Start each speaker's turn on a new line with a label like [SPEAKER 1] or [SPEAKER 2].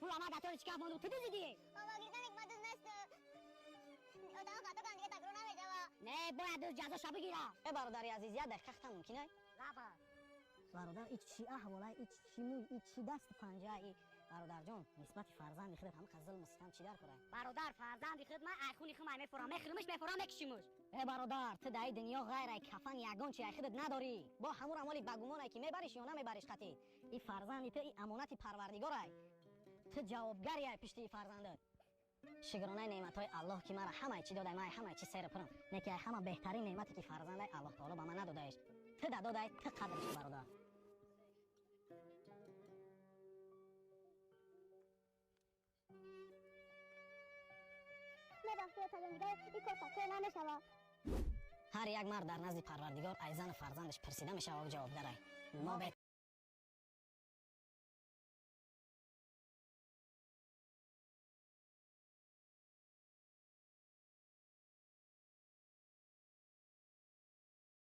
[SPEAKER 1] Пул ама дар тони шкаф монду, ту дуздидӣ?
[SPEAKER 2] Бобо, гирифтан ма дуз нест. Одам хато кан, дига такрор намешава.
[SPEAKER 1] Не, бояд дуз ҷазоша бигира.
[SPEAKER 3] Э, бародари азиз, як дақиқа хата мумкин ай?
[SPEAKER 1] Рафа.
[SPEAKER 3] Бародар, и чӣ аҳвола, и чӣ мӯй, и чӣ дасту панҷа, и бародарҷон, нисбати фарзанди худат ҳама зулму ситам чӣ дар кора?
[SPEAKER 1] Бародар, фарзанди худ ман ай хуни худ май мефурам, мехӯримш, мефурам, мекушимш.
[SPEAKER 3] Э, бародар, ту дар дунё ғайр ай кафан ягон чи ай худат надорӣ. Бо ҳамун амоли багумонай, ки мебариш ё намебариш қатӣ. И фарзанди ту, и амонати Парвардигорай. Ту ҷавобгари ай пишти и фарзандат. Шукронаи неъматҳои Аллоҳ, ки мара ҳамаи чӣ додай, ман ҳамаи чӣ сери пурам. Не ки ай ҳама беҳтарин неъмате, ки фарзандай, Аллоҳ таоло ба ман надодаеш. Ту да додай, ту қадрш, бародар.
[SPEAKER 2] Мебахши, отаҷон, дига ин кор такрор намешава.
[SPEAKER 3] Ҳар як мард дар назди Парвардигор ай зану фарзандаш пурсида мешава, ҷавобгарай. Мо бе